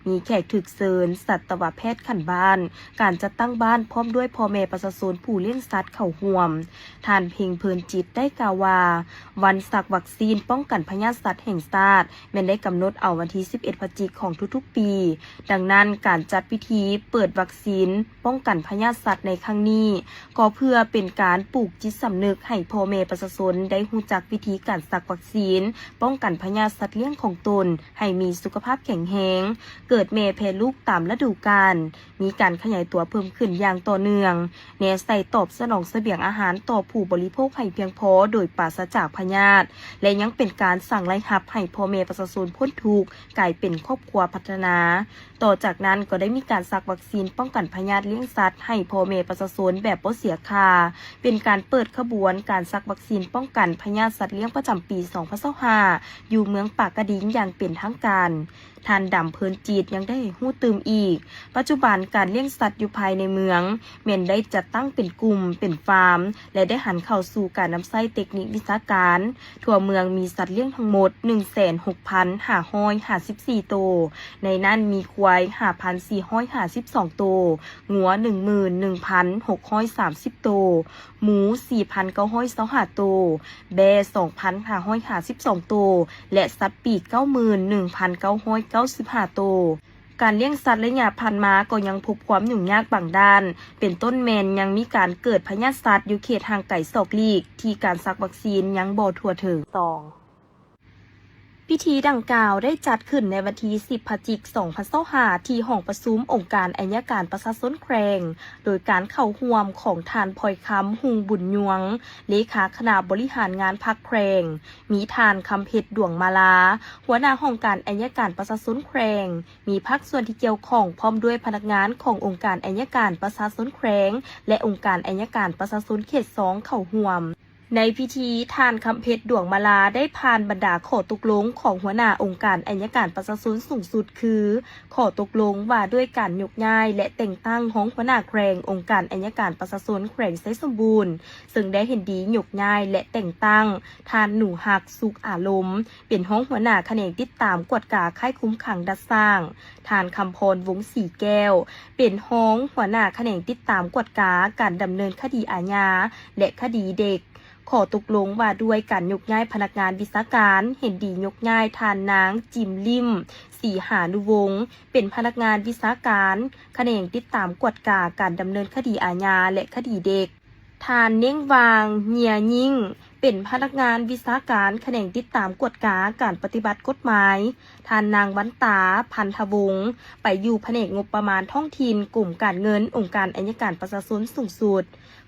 ມີແຂກຖືກເຊີນ, ສັດຕະວະແພດຂັ້ນບ້ານ, ການຈັດຕັ້ງບ້ານ ພ້ອມດ້ວຍພໍ່ແມ່ປະຊາຊົນຜູ້ລ້ຽງສັດເຂົ້າຮ່ວມ. ທ່ານ ເພັງ ເພີນຈິດ ໄດ້ກ່າວວ່າ ວັນສັກວັກຊີນປ້ອງກັນພະຍາດສັດແຫ່ງຊາດ ແມ່ນໄດ້ກຳນົດເອົາວັນທີສິບເອັດ ພະຈິກ ຂອງທຸກໆປີ. ດັ່ງນັ້ນ, ການຈັດພິທີເປີດວັກຊີນປ້ອງກັນພະຍາດສັດໃນຄັ້ງນີ້ ກໍເພື່ອເປັນການປູກຈິດສຳນຶກໃຫ້ພໍ່ແມ່ປະຊາຊົນໄດ້ຮູ້ຈັກວິທີການສັກວັກຊີນປ້ອງກັນພະຍາດສັດລ້ຽງຂອງຕົນໃຫ້ມີສຸຂະພາບແຂງແຮງ, ເກີດແມ່ແຜ່ລູກຕາມລະດູການ, ມີການຂະຫຍາຍຕົວເພີ່ມຂຶ້ນຢ່າງຕໍ່ເນື່ອງ, ແນໃສ່ຕອບສະໜອງສະບຽງອາຫານຕໍ່ຜູ້ບໍລິໂພກໃຫ້ພຽງພໍໂດຍປາສະຈາກພະຍາດ ແລະ ຍັງເປັນການສ້າງລາຍຮັບໃຫ້ພໍ່ແມ່ປະຊາຊົນພົ້ນທຸກ, ກາຍເປັນຄອບຄົວພັດທະນາ. ຕໍ່ຈາກນັ້ນກໍໄດ້ມີການສັກວັກຊີນປ້ອງກັນພະຍາດລ້ຽງສັດໃຫ້ພໍ່ແມ່ປະຊາຊົນແບບບໍ່ເສຍຄ່າ, ເປັນການເປີດຂະບວນການສັກວັກຊີນປ້ອງກັນພະຍາດສັດລ້ຽງປະຈຳປີສອງພັນຊາວຫ້າ ຢູ່ເມືອງປາກກະດິງຢ່າງເປັນທາງການ. ທ່ານ ດຳ ເພີນຈິດ ຍັງໄດ້ໃຫ້ຮູ້ຕື່ມອີກ, ປັດຈຸບັນການລ້ຽງສັດຢູ່ພາຍໃນເມືອງ ແມ່ນໄດ້ຈັດຕັ້ງເປັນກຸ່ມ, ເປັນຟາມ ແລະ ໄດ້ຫັນເຂົ້າສູ່ການນຳໃຊ້ເຕັກນິກວິຊາການ. ທົ່ວເມືອງມີສັດລ້ຽງທັງໝົດ ໜຶ່ງແສນຫົກພັນຫ້າຮ້ອຍຫ້າສິບສີ່ໂຕ, ໃນນັ້ນມີຄວາຍ ຫ້າພັນສີ່ຮ້ອຍຫ້າສິບສອງໂຕ, ງົວ ໜຶ່ງໝື່ນໜຶ່ງພັນຫົກຮ້ອຍສາມສິບໂຕ, ໝູ ສີ່ພັນເກົ້າຮ້ອຍຊາວຫ້າໂຕ, ແບ້ ສອງພັນຫ້າຮ້ອຍຫ້າສິບສອງໂຕ ແລະ ສັດປີກ ເກົ້າໝື່ນໜຶ່ງພັນເກົ້າຮ້ອຍເກົ້າສິບຫ້າໂຕ. ການລ້ຽງສັດໄລຍະຜ່ານມາກໍຍັງພົບຄວາມຫຍຸ້ງຍາກບາງດ້ານ, ເປັນຕົ້ນແມ່ນຍັງມີການເກີດພະຍາດສັດຢູ່ເຂດຫ່າງໄກສອກຫຼີກ ທີ່ການສັກວັກຊີນຍັງບໍ່ທົ່ວເຖິງ. ສອງ ພິທີດັ່ງກ່າວໄດ້ຈັດຂຶ້ນໃນວັນທີສິບ ພະຈິກ ສອງພັນຊາວຫ້າ ທີ່ຫ້ອງປະຊຸມອົງການໄອຍະການປະຊາຊົນແຂວງ, ໂດຍການເຂົ້າຮ່ວມຂອງທ່ານ ພອຍຄຳ ຮຸ່ງບຸນຍວງ ເລຂາຄະນະບໍລິຫານງານພັກແຂວງ, ມີທ່ານ ຄຳເພັດ ດວງມາລາ ຫົວໜ້າຫ້ອງການໄອຍະການປະຊາຊົນແຂວງ, ມີພາກສ່ວນທີ່ກ່ຽວຂ້ອງ ພ້ອມດ້ວຍພະນັກງານຂອງອົງການໄອຍະການປະຊາຊົນແຂວງ ແລະ ອົງການໄອຍະການປະຊາຊົນເຂດສອງເຂົ້າຮ່ວມ. ໃນພິທີ, ທ່ານ ຄຳເພັດ ດວງມາລາ ໄດ້ຜ່ານບັນດາຂໍ້ຕົກລົງຂອງຫົວໜ້າອົງການໄອຍະການປະຊາຊົນສູງສຸດ ຄື ຂໍ້ຕົກລົງວ່າດ້ວຍການຍົກຍ້າຍ ແລະ ແຕ່ງຕັ້ງຮອງຫົວໜ້າແຂວງອົງການໄອຍະການປະຊາຊົນແຂວງໄຊສົມບູນ, ເຊິ່ງໄດ້ເຫັນດີຍົກຍ້າຍ ແລະ ແຕ່ງຕັ້ງ ທ່ານ ໜູຮັກ ສຸກອາລົມ ເປັນຮອງຫົວໜ້າຂະແໜງຕິດຕາມກວດກາຄ້າຍຄຸມຂັງດັດສ້າງ, ທ່ານ ຄຳພອນ ວົງສີແກ້ວ ເປັນຮອງຫົວໜ້າຂະແໜງຕິດຕາມກວດກາການດຳເນີນຄະດີອາຍາ ແລະ ຄະດີເດັກ, ຂໍ້ຕົກລົງວ່າດ້ວຍການຍົກຍ້າຍພະນັກງານວິຊາການ, ເຫັນດີຍົກຍ້າຍທ່ານນາງ ຈິມລິ້ມ ສີຫານຸວົງ ເປັນພະນັກງານວິຊາການຂະແໜງຕິດຕາມກວດກາການດຳເນີນຄະດີອາຍາ ແລະ ຄະດີເດັກ, ທ່ານ ເນັງຫວ່າງ ເຍຍຍິງ ເປັນພະນັກງານວິຊາການຂະແໜງຕິດຕາມກວດກາການປະຕິບັດກົດໝາຍ, ທ່ານນາງ ວັນຕາ ພັນທະວົງ ໄປຢູ່ພະແນກງົບປະມານທ້ອງຖິ່ນ ກົມການເງິນ ອົງການໄອຍະການປະຊາຊົນສູງສຸດ.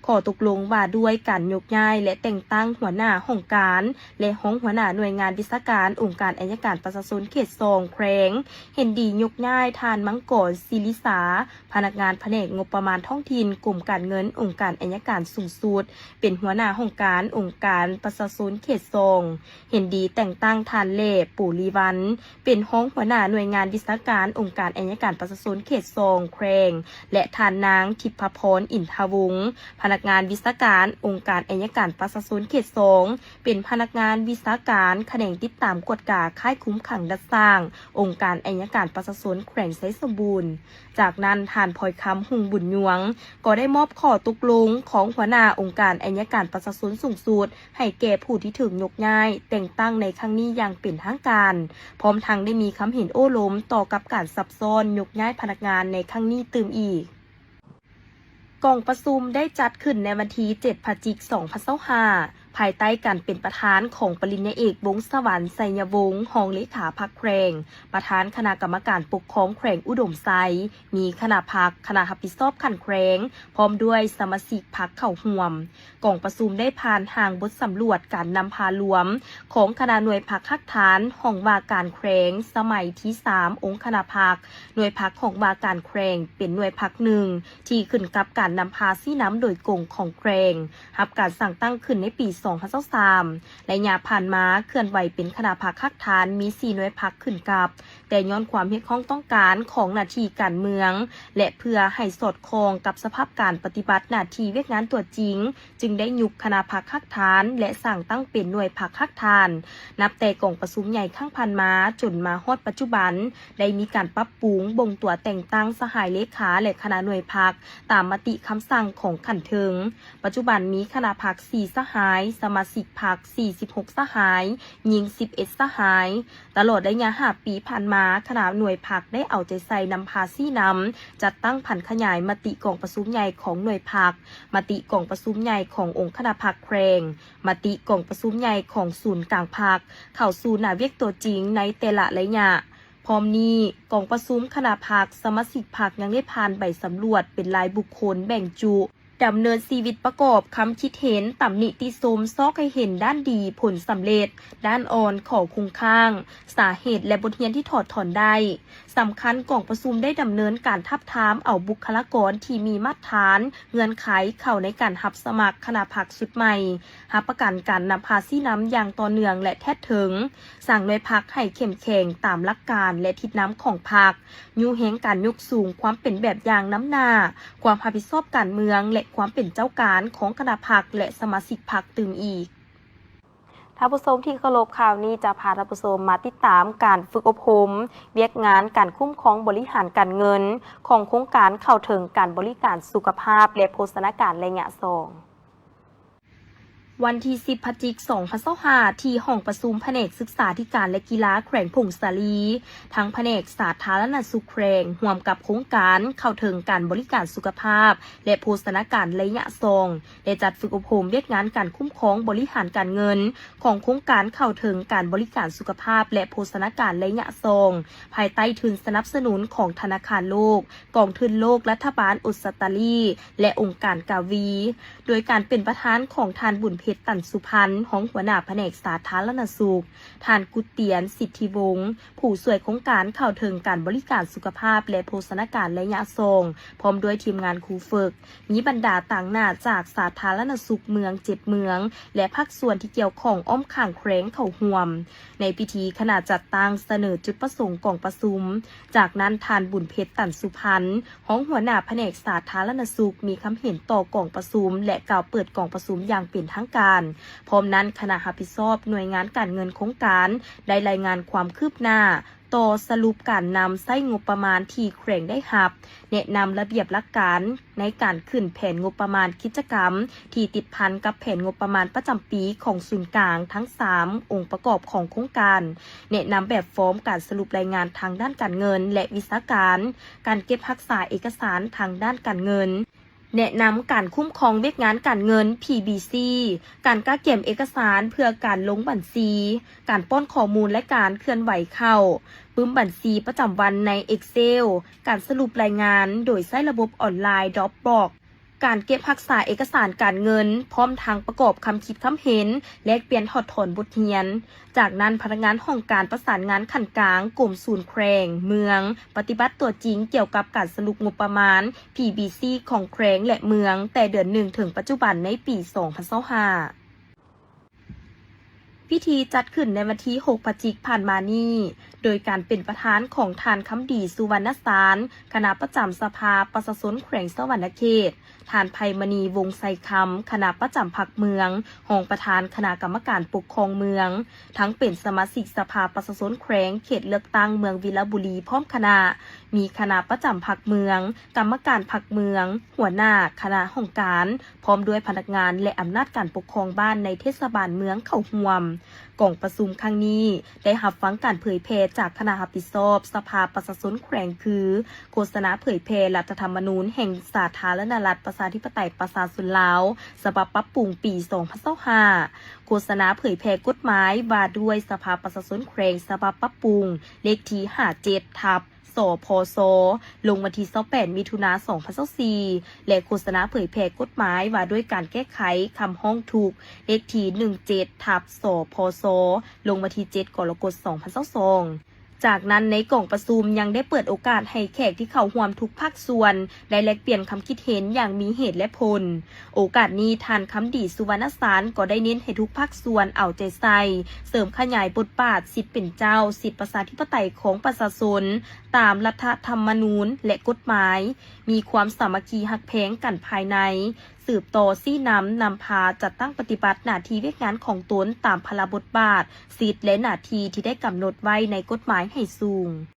ຂໍ້ຕົກລົງວ່າດ້ວຍການຍົກຍ້າຍ ແລະ ແຕ່ງຕັ້ງຫົວໜ້າຫ້ອງການ ແລະ ຮອງຫົວໜ້າໜ່ວຍງານວິຊາການອົງການໄອຍະການປະຊາຊົນເຂດສອງແຂວງ, ເຫັນດີຍົກຍ້າຍທ່ານ ມັງກອນ ສິລິສາ ພະນັກງານພະແນກງົບປະມານທ້ອງຖິ່ນ ກົມການເງິນ ອົງການໄອຍະການສູງສຸດ ເປັນຫົວໜ້າຫ້ອງການອົງການປະຊາຊົນເຂດສອງ. ເຫັນດີແຕ່ງຕັ້ງທ່ານ ແຫຼ ໂປລີວັນ ເປັນຮອງຫົວໜ້າໜ່ວຍງານວິຊາການອົງການໄອຍະການປະຊາຊົນເຂດສອງແຂວງ ແລະ ທ່ານນາງ ທິບພະພອນ ອິນທະວົງ ພະນັກງານວິຊາການອົງການໄອຍະການປະຊາຊົນເຂດສອງ ເປັນພະນັກງານວິຊາການຂະແໜງຕິດຕາມກວດກາຄ້າຍຄຸມຂັງດັດສ້າງ ອົງການໄອຍະການປະຊາຊົນແຂວງໄຊສົມບູນ. ຈາກນັ້ນ ທ່ານ ພອຍຄຳ ຮຸ່ງບຸນຍວງ ກໍໄດ້ມອບຂໍ້ຕົກລົງຂອງຫົວໜ້າອົງການໄອຍະການປະຊາຊົນສູງສຸດ ໃຫ້ແກ່ຜູ້ທີ່ຖືກຍົກຍ້າຍແຕ່ງຕັ້ງໃນຄັ້ງນີ້ຢ່າງເປັນທາງການ, ພ້ອມທັງໄດ້ມີຄຳເຫັນໂອ້ລົມຕໍ່ກັບການຊັບຊ້ອນຍົກຍ້າຍພະນັກງານໃນຄັ້ງນີ້ຕື່ມອີກ. ກອງປະຊຸມໄດ້ຈັດຂຶ້ນໃນວັນທີເຈັດ ພະຈິກ ສອງພັນຊາວຫ້າ ພາຍໃຕ້ການເປັນປະທານຂອງປະລິນຍາເອກ ວົງສະຫວັນ ໄຊຍະວົງ ຮອງເລຂາພັກແຂວງ, ປະທານຄະນະກຳມະການປົກຄອງແຂວງອຸດົມໄຊ, ມີຄະນະພັກ, ຄະນະຮັບຜິດຊອບຂັ້ນແຂວງ ພ້ອມດ້ວຍສະມາຊິກພັກເຂົ້າຮ່ວມ. ກອງປະຊຸມໄດ້ຜ່ານຮ່າງບົດສຳຫຼວດການນຳພາລວມຂອງຄະນະໜ່ວຍພັກຮາກຖານ, ຫ້ອງວ່າການແຂວງສະໄໝທີສາມ ອົງຄະນະພັກ, ໜ່ວຍພັກຫ້ອງວ່າການແຂວງເປັນໜ່ວຍພັກໜຶ່ງ ທີ່ຂຶ້ນກັບການນຳພາຊີ້ນຳໂດຍກົງຂອງແຂວງ, ຮັບການສ້າງຕັ້ງຂຶ້ນໃນປີສອງພັນຊາວສາມ. ໄລຍະຜ່ານມາເຄື່ອນໄຫວເປັນຄະນະພັກຮາກຖານມີສີ່ໜ່ວຍພັກຂຶ້ນກັບ, ແຕ່ຍ້ອນຄວາມຮຽກຮ້ອງຕ້ອງການຂອງໜ້າທີ່ການເມືອງ ແລະ ເພື່ອໃຫ້ສອດຄ່ອງກັບສະພາບການປະຕິບັດໜ້າທີ່ວຽກງານຕົວຈິງ, ຈຶ່ງໄດ້ຍຸບຄະນະພັກຮາກຖານ ແລະ ສ້າງຕັ້ງເປັນໜ່ວຍພັກຮາກຖານ. ນັບແຕ່ກອງປະຊຸມໃຫຍ່ຄັ້ງຜ່ານມາ ຈົນມາຮອດປັດຈຸບັນ ໄດ້ມີການປັບປຸງບົ່ງຕົວແຕ່ງຕັ້ງສະຫາຍເລຂາ ແລະ ຄະນະໜ່ວຍພັກ ຕາມມະຕິຄຳສັ່ງຂອງຂັ້ນເທິງ. ປັດຈຸບັນມີຄະນະພັກສີ່ສະຫາຍ, ສະມາຊິກພັກສີ່ສິບຫົກສະຫາຍ, ຍິງສິບເອັດສະຫາຍ. ຕະຫຼອດໄລຍະຫ້າປີຜ່ານມາ, ຄະນະໜ່ວຍພັກໄດ້ເອົາໃຈໃສ່ນຳພາຊີ້ນຳ, ຈັດຕັ້ງຜັນຂະຫຍາຍມະຕິກອງປະຊຸມໃຫຍ່ຂອງໜ່ວຍພັກ, ມະຕິກອງປະຊຸມໃຫຍ່ຂອງອົງຄະນະພັກແຂວງ, ມະຕິກອງປະຊຸມໃຫຍ່ຂອງສູນກາງພັກ ເຂົ້າສູ່ໜ້າວຽກຕົວຈິງໃນແຕ່ລະໄລຍະ. ພ້ອມນີ້, ກອງປະຊຸມຄະນະພັກ, ສະມາຊິກພັກຍັງໄດ້ຜ່ານໃບສຳຫຼວດເປັນລາຍບຸກຄົນແບ່ງຈຸ, ດຳເນີນຊີວິດປະກອບຄຳຄິດເຫັນ, ຕຳໜິຕິຊົມ, ຊອກໃຫ້ເຫັນດ້ານດີ, ຜົນສຳເລັດ, ດ້ານອ່ອນ, ຂໍ້ຄົງຄ້າງ, ສາເຫດ ແລະ ບົດຮຽນທີ່ຖອດຖອນໄດ້. ສຳຄັນ, ກອງປະຊຸມໄດ້ດຳເນີນການທາບທາມເອົາບຸກຄະລາກອນທີ່ມີມາດຖານ, ເງື່ອນໄຂເຂົ້າໃນການຮັບສະໝັກຄະນະພັກຊຸດໃໝ່, ຮັບປະກັນການນຳພາຊີ້ນຳຢ່າງຕໍ່ເນື່ອງ ແລະ ແທດເຖິງ, ສ້າງໜ່ວຍພັກໃຫ້ເຂັ້ມແຂງຕາມຫຼັກການ ແລະ ທິດນຳຂອງພັກ, ຍູ້ແຮງການຍົກສູງຄວາມເປັນແບບຢ່າງນຳໜ້າ, ຄວາມຮັບຜິດຊອບການເມືອງ ແລະ ຄວາມເປັນເຈົ້າການຂອງຄະນະພັກ ແລະ ສະມາຊິກພັກຕື່ມອີກ. ທ່ານຜູ້ຊົມທີ່ເຄົາລົບ, ຂ່າວນີ້ຈະພາທ່ານຜູ້ຊົມມາຕິດຕາມການຝຶກອົບຮົມວຽກງານການຄຸ້ມຄອງບໍລິຫານການເງິນຂອງໂຄງການເຂົ້າເຖິງການບໍລິການສຸຂະພາບ ແລະ ໂພຊະນາການໄລຍະສອງ. ວັນທີສິບ ພະຈິກ ສອງພັນຊາວຫ້າ ທີ່ຫ້ອງປະຊຸມພະແນກສຶກສາທິການ ແລະ ກິລາແຂວງຜົງສາລີ, ທັງພະແນກສາທາລະນະສຸກແຂວງ ຮ່ວມກັບໂຄງການເຂົ້າເຖິງການບໍລິການສຸຂະພາບ ແລະ ໂພຊະນາການໄລຍະສອງ ໄດ້ຈັດຝຶກອົບຮົມວຽກງານການຄຸ້ມຄອງບໍລິຫານການເງິນຂອງໂຄງການເຂົ້າເຖິງການບໍລິການສຸຂະພາບ ແລະ ໂພຊະນາການໄລຍະສອງ ພາຍໃຕ້ທຶນສະໜັບສະໜູນຂອງທະນາຄານໂລກ, ກອງທຶນໂລກ, ລັດຖະບານອົດສະຕາລີ ແລະ ອົງການກາວີ, ໂດຍການເປັນປະທານຂອງທ່ານ ບຸນເພັດ ຕັນສຸພັນ ຮອງຫົວໜ້າພະແນກສາທາລະນະສຸກ, ທ່ານ ກຸດຕຽນ ສິດທິວົງ ຜູ້ຊ່ວຍໂຄງການເຂົ້າເຖິງການບໍລິການສຸຂະພາບ ແລະ ໂພຊະນາການໄລຍະສອງ ພ້ອມດ້ວຍທີມງານຄູຝຶກ, ມີບັນດາຕາງໜ້າຈາກສາທາລະນະສຸກເມືອງເຈັດເມືອງ ແລະ ພາກສ່ວນທີ່ກ່ຽວຂ້ອງອ້ອມຂ້າງແຂວງເຂົ້າຮ່ວມ. ໃນພິທີ, ຄະນະຈັດຕັ້ງສະເໜີຈຸດປະສົງກອງປະຊຸມ. ຈາກນັ້ນ, ທ່ານ ບຸນເພັດ ຕັນສຸພັນ ຮອງຫົວໜ້າພະແນກສາທາລະນະສຸກ ມີຄຳເຫັນຕໍ່ກອງປະຊຸມ ແລະ ກ່າວເປີດກອງປະຊຸມຢ່າງເປັນທາງການ. ພ້ອມນັ້ນ, ຄະນະຮັບຜິດຊອບໜ່ວຍງານການເງິນໂຄງການ ໄດ້ລາຍງານຄວາມຄືບໜ້າ ຕໍ່ສະຫຼຸບການນຳໃຊ້ງົບປະມານທີ່ແຂວງໄດ້ຮັບ, ແນະນຳລະບຽບຫຼັກການໃນການຂຶ້ນແຜນງົບປະມານກິດຈະກຳທີ່ຕິດພັນກັບແຜນງົບປະມານປະຈຳປີຂອງສູນກາງທັງສາມອົງປະກອບຂອງໂຄງການ, ແນະນຳແບບຟອມການສະຫຼຸບລາຍງານທາງດ້ານການເງິນ ແລະ ວິຊາການ, ການເກັບຮັກສາເອກະສານທາງດ້ານການເງິນ, ແນະນຳການຄຸ້ມຄອງວຽກງານການເງິນ ພີບີຊີ, ການກະກຽມເອກະສານເພື່ອການລົງບັນຊີ, ການປ້ອນຂໍ້ມູນ ແລະ ການເຄື່ອນໄຫວເຂົ້າ, ປຶ້ມບັນຊີປະຈຳວັນໃນ Excel, ການສະຫຼຸບລາຍງານໂດຍໃຊ້ລະບົບອອນລາຍ Dropbox, ການເກັບຮັກສາເອກະສານການເງິນ, ພ້ອມທັງປະກອບຄຳຄິດຄຳເຫັນ, ແລກປ່ຽນຖອດຖອນບົດຮຽນ. ຈາກນັ້ນ, ພະນັກງານຫ້ອງການປະສານງານຂັ້ນກາງ ກົມສູນແຂວງ, ເມືອງ ປະຕິບັດຕົວຈິງກ່ຽວກັບການສະຫຼຸບງົບປະມານ ພີບີຊີ ຂອງແຂວງ ແລະ ເມືອງ ແຕ່ເດືອນໜຶ່ງເຖິງປັດຈຸບັນໃນປີສອງພັນຊາວຫ້າ. ພິທີຈັດຂຶ້ນໃນວັນທີຫົກພະຈິກຜ່ານມານີ້ ໂດຍການເປັນປະທານຂອງທ່ານ ຄຳດີ ສຸວັນນະສານ ຄະນະປະຈຳສະພາປະຊາຊົນແຂວງສະຫວັນນະເຂດ, ທ່ານ ໄພມະນີ ວົງໄຊຄຳ ຄະນະປະຈຳພັກເມືອງ, ຮອງປະທານຄະນະກຳມະການປົກຄອງເມືອງ, ທັງເປັນສະມາຊິກສະພາປະຊາຊົນແຂວງເຂດເລືອກຕັ້ງເມືອງວິລະບູລີພ້ອມຄະນະ, ມີຄະນະປະຈຳພັກເມືອງ, ກຳມະການພັກເມືອງ, ຫົວໜ້າຄະນະຫ້ອງການ, ພ້ອມດ້ວຍພະນັກງານ ແລະ ອຳນາດການປົກຄອງບ້ານໃນເທດສະບານເມືອງເຂົ້າຮ່ວມ. ກອງປະຊຸມຄັ້ງນີ້ໄດ້ຮັບຟັງການເຜີຍແຜ່ຈາກຄະນະຮັບຜິດຊອບສະພາປະຊາຊົນແຂວງ ຄື ໂຄສະນາເຜີຍແຜ່ລັດຖະທຳມະນູນແຫ່ງສາທາລະນະລັດ ປະຊາທິປະໄຕ ປະຊາຊົນລາວ ສະບັບປັບປຸງປີສອງພັນຊາວຫ້າ, ໂຄສະນາເຜີຍແຜ່ກົດໝາຍວ່າດ້ວຍສະພາປະຊາຊົນແຂວງ ສະບັບປັບປຸງ ເລກທີຫ້າເຈັດ ທັບ ສພຊ ລົງວັນທີຊາວແປດ ມິຖຸນາ ສອງພັນຊາວສີ່ ແລະ ໂຄສະນາເຜີຍແຜ່ກົດໝາຍວ່າດ້ວຍການແກ້ໄຂຄຳຮ້ອງທຸກ ເລກທີໜຶ່ງເຈັດ ທັບ ສພຊ ລົງວັນທີເຈັດ ກໍລະກົດ ສອງພັນຊາວສອງ. ຈາກນັ້ນໃນກອງປະຊຸມຍັງໄດ້ເປີດໂອກາດໃຫ້ແຂກທີ່ເຂົ້າຮ່ວມທຸກພາກສ່ວນໄດ້ແລກປ່ຽນຄຳຄິດເຫັນຢ່າງມີເຫດ ແລະ ຜົນ. ໂອກາດນີ້ ທ່ານ ຄຳດີ ສຸວັນນະສານ ກໍໄດ້ເນັ້ນໃຫ້ທຸກພາກສ່ວນເອົາໃຈໃສ່ ເສີມຂະຫຍາຍບົດບາດສິດເປັນເຈົ້າ, ສິດປະຊາທິປະໄຕຂອງປະຊາຊົນ ຕາມລັດຖະທຳມະນູນ ແລະ ກົດໝາຍ, ມີຄວາມສາມັກຄີຮັກແພງກັນພາຍໃນ, ສືບຕໍ່ຊີ້ນຳນຳພາຈັດຕັ້ງປະຕິບັດໜ້າທີ່ວຽກງານຂອງຕົນຕາມພາລະບົດບາດ, ສິດ ແລະ ໜ້າທີ່ທີ່ໄດ້ກຳນົດໄວ້ໃນກົດໝາຍໃຫ້ສູງ.